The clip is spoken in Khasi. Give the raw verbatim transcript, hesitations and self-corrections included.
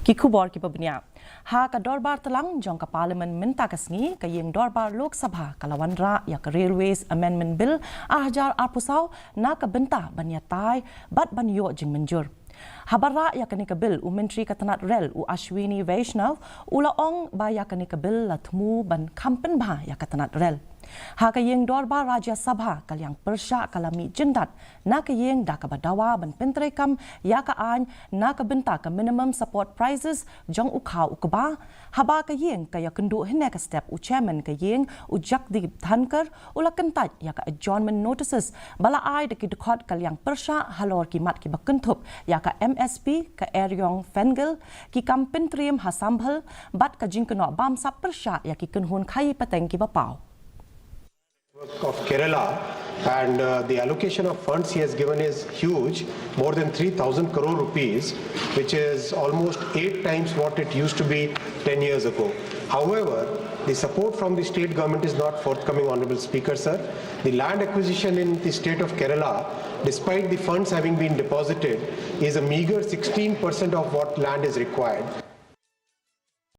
Ki khubor kiba bniah. Ha ka dorbar tlang jong ka Parliament mynta ka sngi, ka ïing dorbar Lok Sabha ka la wanrah ïa ka Railways Amendment Bill ar hajar arphew saw na ka bynta ban ïatai bad ban ïoh jingmynjur. Haba rah ïa kane ka bill, u Myntri ka tnat rel, u Ashwini Vaishnaw, u la ong ba ïa kane ka bill la thmu ban kham pynbha ïa ka tnat rel. Ha ka ïing dorbar Rajya Sabha, ka liang pyrshah ka la mih jyndat na ka ïing da kaba dawa ban pyntreikam ïa ka aiñ na ka bynta ka minimum support prices jong u khaw u kba. Haba ka ïing ka ïakynduh hynne ka step, u chairman ka ïing, u Jagdeep Dhankhar, u la kyntait ïa ka adjournment notices ba la ai da ki dkhot ka liang pyrshah halor ki mat kiba kynthup ïa ka M S P, ka eriong fengal, ki kam pyntriem ha Sambhal bad ka jingkynnoh bamsap pyrshah ïa ki kynhun khaïi pateng kiba paw. Of Kerala, and uh, the allocation of funds he has given is huge, more than three thousand crore rupees, which is almost eight times what it used to be ten years ago. However, the support from the state government is not forthcoming, Honorable Speaker, sir. The land acquisition in the state of Kerala, despite the funds having been deposited, is a meager sixteen percent of what land is required.